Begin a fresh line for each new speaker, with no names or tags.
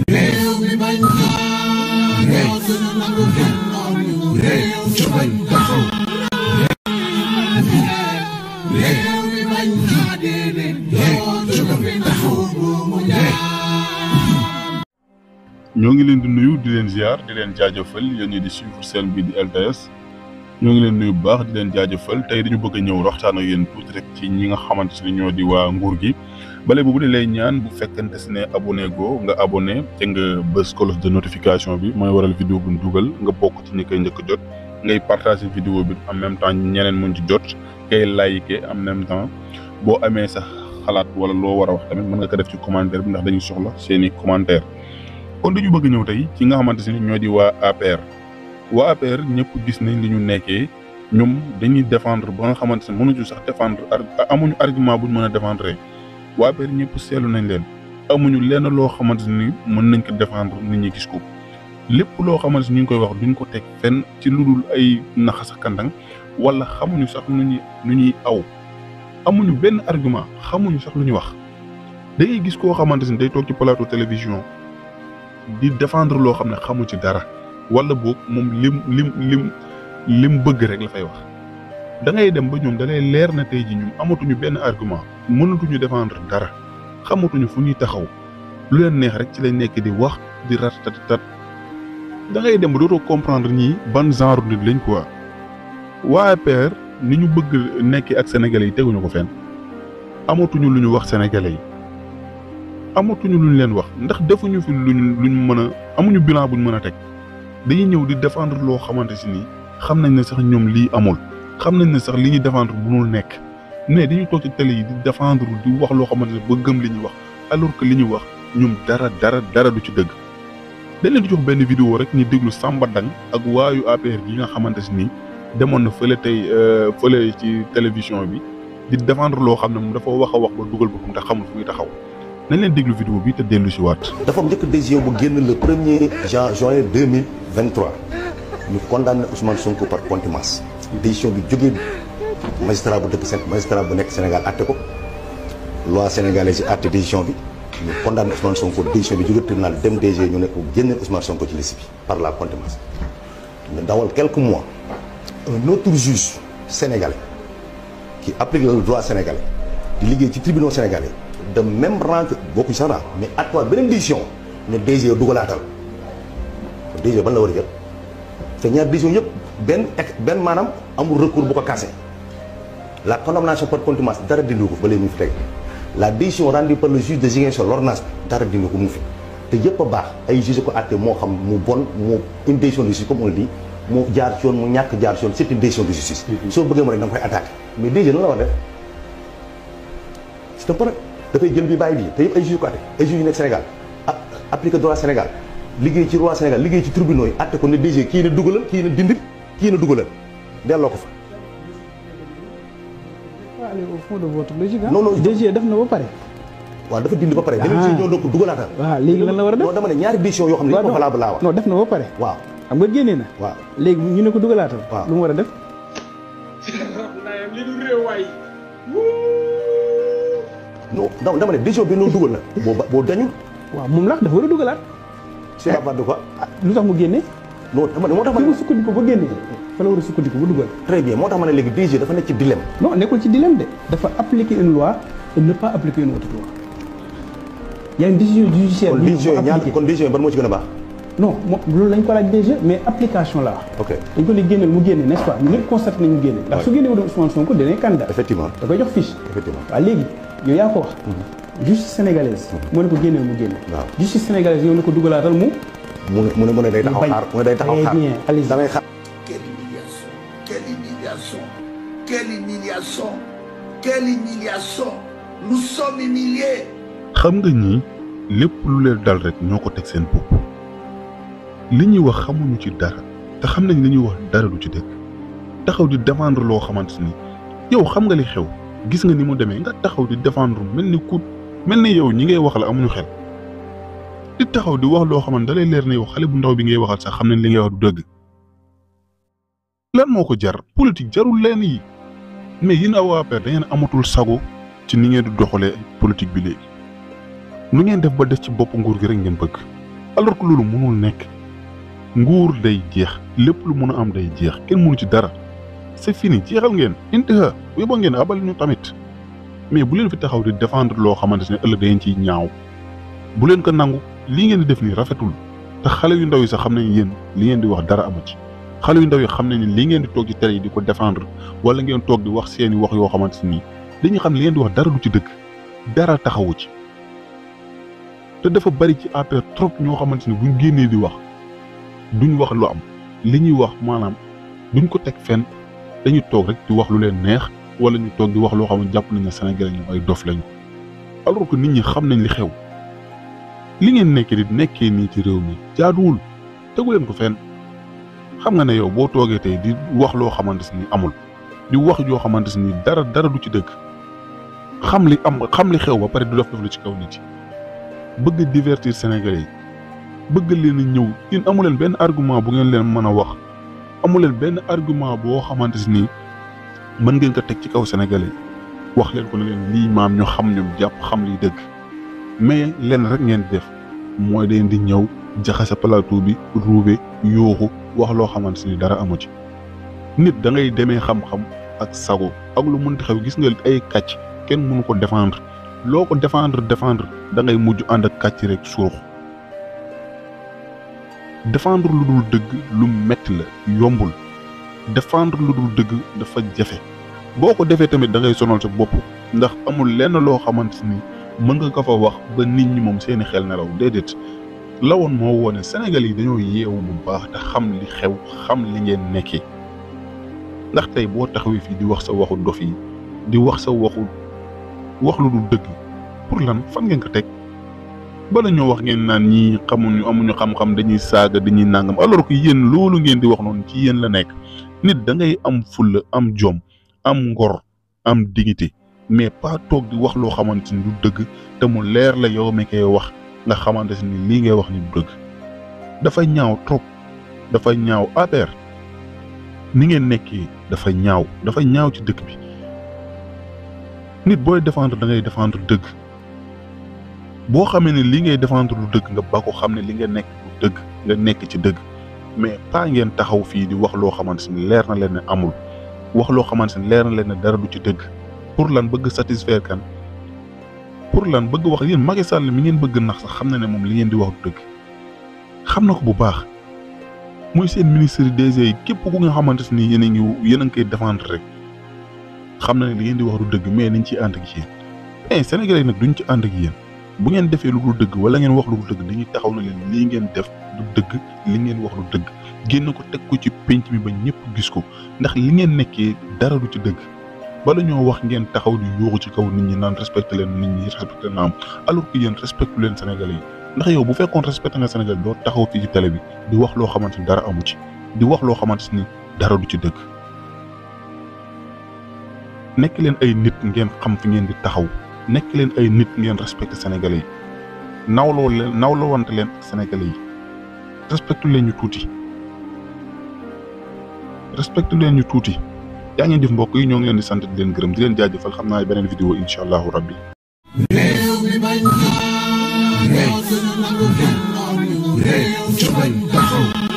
réew mi bañ réew sunu nangu kenn noonu réew jógal taxaw réew mi bañ déedéet jógal taxaw mu
ñoo ngi leen di nuyu di leen ziar di leen jaajëfal yéen ñi di suivre seen bi di LTS ñoo ngi leen nuyu bu baax di leen jaajëfal tey dañu bëgg a ñëw waxtaan ak yéen tuuti rek ci ñi nga xamante ne ñoo di waa nguur gi bale boobu di lay ñaan bu fekkente si ne abonné go nga abonné te nga bës cloche de notification bi mooy waral vidéo bu ñu dugal nga bokk ci ñi koy njëkk jot ngay partager vidéo bi en même temps ñeneen mun ci jot ngay liker en même temps boo amee sax xalaat wala loo war a wax tamit mën nga ko def ci commentaire bi ndax dañuy soxla seeni commentaire kon dañu bëgg ñëw tey ci nga xamante ne ñoo di waa APR waa APR ñëpp gis nañ li ñu nekkee ñoom dañuy défendre ba nga xamante ne mënuñu sax défendre amuñu argument buñ mën a défendre waa APR ñëpp seetlu nañ leen amuñu lenn loo xamante ni mën nañ ko défendre nit ñi gis ko lépp loo xamante ni ñu ngi koy wax duñ ko teg fenn ci lu dul ay naxa sa kandang wala xamuñu sax nu ñuy aw amuñu benn argument xamuñu sax lu ñuy wax da ngay gis koo xamante ni day toog ci plateau télévision di défendre loo xam ne xamu ci dara wala boog moom lim bëgg rek la fay wax da ngay dem ba ñoom da lay leer na tey ji ñun amatuñu benn argument mënatuñu défendre dara xamatuñu fu ñuy taxaw lu leen neex rek ci lay nekk di wax di ratatatat da ngay dem ba dootoo comprendre ñii ban genre nit lañ quoi waa APR ni ñu bëgg nekk ak sénégalais yi teguñu ko fenn amatuñu lu ñu wax sénégalais yi amatuñu luñ leen wax ndax defuñu fi luñ mën a amuñu bilan buñ mën a teg dañuy ñëw di défendre loo xamante si nii xam nañ ne sax ñoom lii amul xam nañ ne sax li ñuy défendre mënul nekk mais dañuy toog ci télé yi di défendre di wax loo xamante ne ba gëm li ñuy wax alors que li ñuy wax ñoom dara du ci dëgg dañ leen di jox benn vidéo rek ñu déglu Samba Dang ak waayu APR yi nga xamante si nii demoon na fële ci télévision bi di défendre loo xam ne moom dafa wax a wax ba dugal boppam te xamul fu muy taxaw nañ leen déglu vidéo bi te dellu si waat.
dafa am njëkk décision bu génn le 1er juin 2023 ñu condamné Ousmane Sonko par contumace décision bi jógee magistrat bu nekk Sénégal àtte ko loi sénégalaise yi àtte décision bi ñu condamné Ousmane Sonko décision bi jógee tribunal dem DG ñu ne ko génne Ousmane Sonko ci liste bi par la contumace ñu dawal quelques mois un autre juge sénégalais qui applique le droit sénégalais di liggéey ci tribunaux sénégalais de même rang que bokkuñ sax naa mais at waa beneen décision ne DG dugalaatal DG ban la war a jël te ñaar décision yëpp benn maanaam amul recours bu ko cassé la condamnation par contumace dara dindi ko ba léegi mu fi teg la décision rendue par le juge de Ziguinchor l'ordonnance dara dindi ko mu fi te yëpp a baax ay juge ko àtte moo xam mu bon mu une décision de justice comme on le dit mu jaar ci yoon mu ñàkk jaar ci yoon c'est une décision de justice. soo bëggee mu rek da nga koy attaqué mais DG loolu la war def c'est un problème. dafay jël bi bàyyi bii te yëpp ay juge ko àtte ay juge yu nekk Sénégal appliqué droit Sénégal liggéey ci droit Sénégal liggéey ci tribunaux yi àtte ko ne DG kii na dugalal kii na dindil kii na dugalal delloo ko fa.
waaw allez au fond de votre logique ah.
non non
DG def na ba pare.
waaw dafa dindi ba pare. beneen juge ñoo doon ko dugalaatal.
waaw léegi lan la war a def
non dama ne ñaari décision yoo xam ne ko valable laa wax.
non def na ba pare.
waaw
xam nga génnee na.
waaw
léegi ñu ne ko dugalaatal.
waaw
lu mu war a def.
non dama ne décision bi noonu dugal na boo dañul.
waaw moom la dafa war a dugalaat.
sur la base de quoi.
lu tax mu génne.
non dama ne moo tax ma
fi
ne
mu sukkandiku ba génne fa la war a sukkandiku ba dugal.
très bien moo tax ma ne léegi DG dafa nekk ci dilemme.
non nekkul ci dilemme de dafa appliquer une loi et ne pas appliquer une autre loi. y a une décision judiciaire.
kon décision yi ñaar kon décision yi ban moo ci gën a baax.
non moom loolu lañ ko laaj DG mais application la wax.
ok
dañ ko ne génneel mu génne n'est-ce pas ñu ñëpp constaté nañ mu génne. ndax su génne woon Ousmane Sonko danañ candidat.
effectivement
da koy jox fiche.
effectivement
waaw léegi yow yaa ko wax. justice sénégalaise. moo ne ko génneel mu génne.
waaw
justice sénégalaise yow ne ko dugalaatal mu.
mu ne day taxaw xaar mu ne day taxaw xaar.
très bien allez-y.
damay xaar.
Quelle humiliation, quelle humiliation, quelle humiliation, quelle humiliation. Nous sommes humiliés.
xam nga ñi lépp lu leen dal rek ñoo ko teg seen bopp li ñuy wax xamuñu ci dara te xam nañ li ñuy wax dara du ci dëgg taxaw di défendre loo xamante ni yow xam nga li xew gis nga ni mu demee nga taxaw di défendre mel ni yow ñi ngay wax la amuñu xel di taxaw di wax loo xamante da lay leer ne yow xale bu ndaw bi ngay waxal sax xam nañ li ngay wax du dëgg lan moo ko jar politique jarul leen yi mais yéen a waa APR da ngeen amatul sago ci ni ngeen di doxalee politique bi léegi nu ngeen def ba def ci bopp nguur gi rek ngeen bëgg alors que loolu mënul nekk. nguur day jeex lépp lu mën a am day jeex kenn mënu ci dara c'est fini jeexal ngeen intaha bu yóbboo ngeen abal ñu tamit mais bu leen fi taxaw di défendre loo xamante ne ëllëg dañ ciy ñaaw bu leen ko nangu lii ngeen di def nii rafetul te xale yu ndaw yi sax xam nañ yéen li ngeen di wax dara amu ci xale yu ndaw yi xam nañ ne lii ngeen di toog ci télé yi di ko défendre wala ngeen toog di wax seeni wax yoo xamante ni dañuy xam li ngeen di wax dara du ci dëgg dara taxawu ci te dafa bari ci APR trop ñoo xamante ni buñ génnee di wax duñ wax lu am li ñuy wax maanaam duñ ko teg fenn dañuy toog rek di wax lu leen neex wala ñu toog di wax loo xam ne jàpp nañ ne Sénégalais ñu ay dof lañu alors que nit ñi xam nañ li xew li ngeen nekkee di nekkee nii ci réew mi jaaduwul tegu leen ko fenn xam nga ne yow boo toogee tey di wax loo xamante ni amul di wax joo xamante ni dara du ci dëgg xam li xew ba pare du def lu ci kaw nit yi bëgg divertir Sénégalais yi bëgg leen a ñëw yéen amu leen benn argument bu ngeen leen mën a wax amu leen benn argument boo xamante ni mën ngeen ko teg ci kaw Sénégalais yi wax leen ko ne leen lii maam ñu xam ñoom jàpp xam liy dëgg mais leen rek ngeen def mooy dañ di ñëw jaxase plateau bi ruube yooxu wax loo xamante ni dara amu ci nit da ngay demee xam-xam ak sago ak lu mënti xew gis nga ay kàcc kenn mënu ko défendre loo ko défendre da ngay mujj ànd ak kàcc rek surux défendre lu dul dëgg lu metti la yombul défendre lu dul dëgg dafa jafe boo ko defee tamit da ngay sonal sa bopp ndax amul lenn loo xamante ni mën nga ko fa wax ba nit ñi moom seeni xel nelaw déedéet la woon moo woone Sénégal yi dañoo yeewu bu baax te xam li xew xam li ngeen nekkee ndax tey boo taxawee fii di wax sa waxu dof yi di wax sa wax lu dul dëgg pour lan fan ngeen ko teg bala ñoo wax ngeen naan ñii amuñu xam-xam dañuy saaga dañuy nàngam alors que yéen loolu ngeen di wax noonu ci yéen la nekk nit da ngay am fulla am jom am ngor am dignité mais pas toog di wax loo xamante ni du dëgg te mu leer la yow mi koy wax nga xamante ni lii ngay wax ni du dëgg dafa ñaaw trop dafa ñaaw APR ni ngeen nekkee dafa ñaaw ci dëkk bi nit booy défendre da ngay défendre dëgg boo xamee ne li ngay défendre lu dëgg nga ba ko xam ne li nga nekk lu dëgg nga nekk ci dëgg mais pas ngeen taxaw fii di wax loo xamante ni leer na leen ne amul wax loo xamante ni leer na leen ne dara du ci dëgg pour lan bëgg satisfaire kan pour lan bëgg wax yéen Macky Sall mi ngeen bëgg nax sax xam na ne moom li ngeen di wax du dëgg xam na ko bu baax muy seen ministre yi DG yi képp ku nga xamante ni yéen a ngi koy défendre rek xam na ne li ngeen di wax du dëgg mais niñ ciy ànd ak yéen mais Sénégalais nag duñ ci ànd ak yéen bu ngeen defee lu dul dëgg wala ngeen wax lu dul dëgg dañuy taxaw na leen lii ngeen def du dëgg li ngeen wax du dëgg génn ko teg ko ci penc mi ba ñëpp gis ko ndax li ngeen nekkee dara du ci dëgg bala ñoo wax ngeen taxaw di yuuxu ci kaw nit ñi naan respecté leen nit ñi respecté naam alors que yéen respecté leen Sénégalais yi ndax yow bu fekkoon respecté nga Sénégal doo taxaw fii ci télé bi di wax loo xamante ni dara amu ci di wax loo xamante ni dara du ci dëgg nekk leen ay nit ngeen xam fi ngeen di taxaw nekk leen ay nit ngeen respecté Sénégalais yi nawloo wante leen ak Sénégalais yi respecté leen ñu tuuti yaa ngeen jëf mbokk yi ñoo ngi leen di sant di leen gërëm di leen jaajëfal xam naa beneen vidéo incha allahu rabbi.
réew